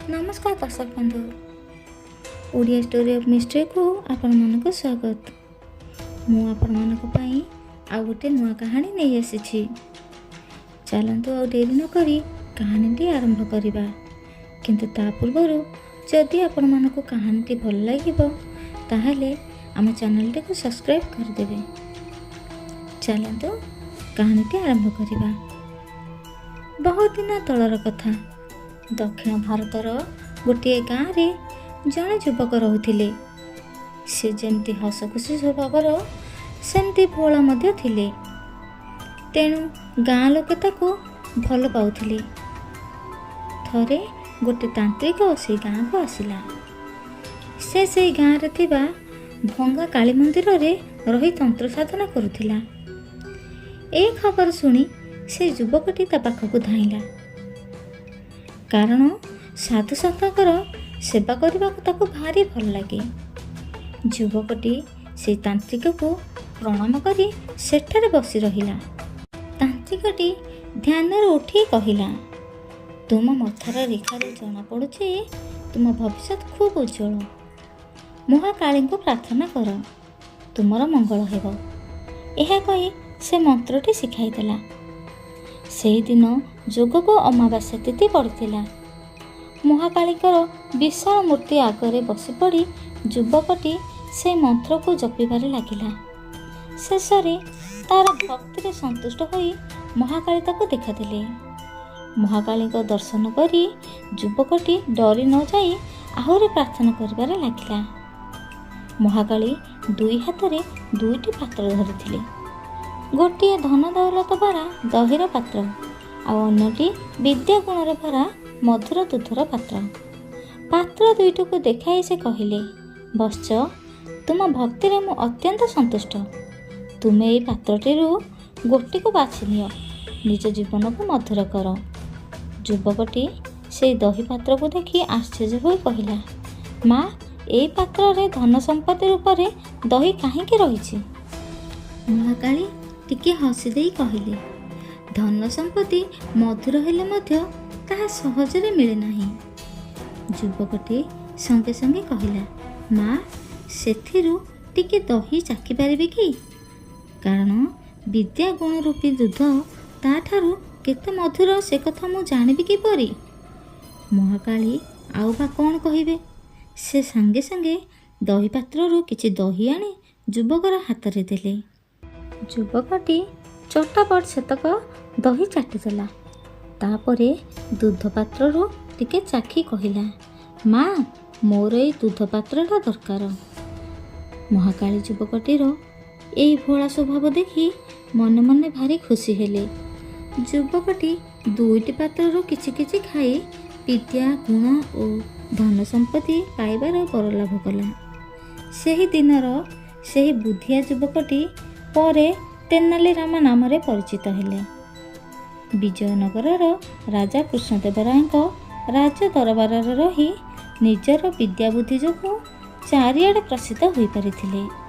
ନମସ୍କାର ଦର୍ଶକ ବନ୍ଧୁ, ଓଡ଼ିଆ ଷ୍ଟୋରି ଅଫ୍ ମିଷ୍ଟ୍ରିକୁ ଆପଣମାନଙ୍କୁ ସ୍ୱାଗତ। ମୁଁ ଆପଣମାନଙ୍କ ପାଇଁ ଆଉ ଗୋଟେ ନୂଆ କାହାଣୀ ନେଇ ଆସିଛି। ଚାଲନ୍ତୁ, ଆଉ ଡେରି ନକରି କାହାଣୀଟି ଆରମ୍ଭ କରିବା। କିନ୍ତୁ ତା ପୂର୍ବରୁ ଯଦି ଆପଣମାନଙ୍କୁ କାହାଣୀଟି ଭଲ ଲାଗିବ, ତାହେଲେ ଆମ ଚ୍ୟାନେଲଟିକୁ ସବସ୍କ୍ରାଇବ୍ କରିଦେବେ। ଚାଲନ୍ତୁ, କାହାଣୀଟି ଆରମ୍ଭ କରିବା। ବହୁତ ଦିନ ତଳର କଥା। ଦକ୍ଷିଣ ଭାରତର ଗୋଟିଏ ଗାଁରେ ଜଣେ ଯୁବକ ରହୁଥିଲେ। ସେ ଯେମିତି ହସଖୁସି ସ୍ୱଭାବର, ସେମିତି ଭୋଳା ମଧ୍ୟ ଥିଲେ। ତେଣୁ ଗାଁ ଲୋକେ ତାକୁ ଭଲ ପାଉଥିଲେ। ଥରେ ଗୋଟେ ତାନ୍ତ୍ରିକ ସେଇ ଗାଁକୁ ଆସିଲା। ସେ ସେଇ ଗାଁରେ ଥିବା ଭଙ୍ଗା କାଳୀ ମନ୍ଦିରରେ ରହି ତନ୍ତ୍ର ସାଧନା କରୁଥିଲା। ଏ ଖବର ଶୁଣି ସେ ଯୁବକଟି ତା ପାଖକୁ ଧାଇଁଲା, କାରଣ ସାଧୁସନ୍ଥଙ୍କର ସେବା କରିବାକୁ ତାକୁ ଭାରି ଭଲ ଲାଗେ। ଯୁବକଟି ସେଇ ତାନ୍ତ୍ରିକକୁ ପ୍ରଣାମ କରି ସେଠାରେ ବସି ରହିଲା। ତାନ୍ତ୍ରିକଟି ଧ୍ୟାନରୁ ଉଠି କହିଲା, "ତୁମ ମଥାର ରେଖାରୁ ଜଣାପଡ଼ୁଛି, ତୁମ ଭବିଷ୍ୟତ ଖୁବ୍ ଉଜ୍ଜଳ। ମହାକାଳୀଙ୍କୁ ପ୍ରାର୍ଥନା କର, ତୁମର ମଙ୍ଗଳ ହେବ।" ଏହା କହି ସେ ମନ୍ତ୍ରଟି ଶିଖାଇଦେଲା। ସେହିଦିନ ଯୋଗକୁ ଅମାବାସ୍ୟା ତିଥି ପଡ଼ିଥିଲା। ମହାକାଳୀଙ୍କର ବିଶାଳ ମୂର୍ତ୍ତି ଆଗରେ ବସିପଡ଼ି ଯୁବକଟି ସେଇ ମନ୍ତ୍ରକୁ ଜପିବାରେ ଲାଗିଲା। ଶେଷରେ ତାର ଭକ୍ତିରେ ସନ୍ତୁଷ୍ଟ ହୋଇ ମହାକାଳୀ ତାକୁ ଦେଖାଦେଲେ। ମହାକାଳୀଙ୍କ ଦର୍ଶନ କରି ଯୁବକଟି ଡରି ନ ଯାଇ ଆହୁରି ପ୍ରାର୍ଥନା କରିବାରେ ଲାଗିଲା। ମହାକାଳୀ ଦୁଇ ହାତରେ ଦୁଇଟି ପାତ୍ର ଧରିଥିଲେ। ଗୋଟିଏ ଧନ ଦୌଲତ ଭରା ଦହିର ପାତ୍ର, ଆଉ ଅନ୍ୟଟି ବିଦ୍ୟା ଗୁଣରେ ଭରା ମଧୁର ଦୁଧର ପାତ୍ର। ପାତ୍ର ଦୁଇଟିକୁ ଦେଖାଇ ସେ କହିଲେ, "ବତ୍ସ, ତୁମ ଭକ୍ତିରେ ମୁଁ ଅତ୍ୟନ୍ତ ସନ୍ତୁଷ୍ଟ। ତୁମେ ଏଇ ପାତ୍ରଟିରୁ ଗୋଟିକୁ ବାଛି ନିଅ, ନିଜ ଜୀବନକୁ ମଧୁର କର।" ଯୁବକଟି ସେଇ ଦହି ପାତ୍ରକୁ ଦେଖି ଆଶ୍ଚର୍ଯ୍ୟ ହୋଇ କହିଲା, "ମା, ଏଇ ପାତ୍ରରେ ଧନ ସମ୍ପତ୍ତି ରୂପରେ ଦହି କାହିଁକି ରହିଛି?" ମହାକାଳୀ ଟିକିଏ ହସି ଦେଇ କହିଲେ, "ଧନ ସମ୍ପତ୍ତି ମଧୁର ହେଲେ ମଧ୍ୟ ତାହା ସହଜରେ ମିଳେ ନାହିଁ।" ଯୁବକଟି ସଙ୍ଗେ ସଙ୍ଗେ କହିଲା, "ମା, ସେଥିରୁ ଟିକେ ଦହି ଚାଖିପାରିବି କି? କାରଣ ବିଦ୍ୟା ଗୁଣ ରୂପୀ ଦୁଧ ତାଠାରୁ କେତେ ମଧୁର, ସେ କଥା ମୁଁ ଜାଣିବି କିପରି?" ମହାକାଳୀ ଆଉ ବା କ'ଣ କହିବେ? ସେ ସାଙ୍ଗେ ସାଙ୍ଗେ ଦହି ପାତ୍ରରୁ କିଛି ଦହି ଆଣି ଯୁବକର ହାତରେ ଦେଲେ। ଯୁବକଟି ଚଟାପଟ ସେତକ ଦହି ଚାଟିଦେଲା। ତାପରେ ଦୁଧ ପାତ୍ରରୁ ଟିକେ ଚାଖି କହିଲା, "ମା, ମୋର ଏଇ ଦୁଧ ପାତ୍ରଟା ଦରକାର।" ମହାକାଳୀ ଯୁବକଟିର ଏଇ ଭୋଳା ସ୍ୱଭାବ ଦେଖି ମନେ ମନେ ଭାରି ଖୁସି ହେଲେ। ଯୁବକଟି ଦୁଇଟି ପାତ୍ରରୁ କିଛି କିଛି ଖାଇ ବିଦ୍ୟା, ଗୁଣ ଓ ଧନ ସମ୍ପତ୍ତି ପାଇବାର ବର ଲାଭ କଲା। ସେହି ଦିନର ସେହି ବୁଦ୍ଧିଆ ଯୁବକଟି ପରେ ତେନାଲି ରାମା ନାମରେ ପରିଚିତ ହେଲେ। ବିଜୟନଗରର ରାଜା କୃଷ୍ଣଦେବରାୟଙ୍କ ରାଜ ଦରବାରରେ ରହି ନିଜର ବିଦ୍ୟା ବୁଦ୍ଧି ଯୋଗୁଁ ଚାରିଆଡ଼େ ପ୍ରସିଦ୍ଧ ହୋଇପାରିଥିଲେ।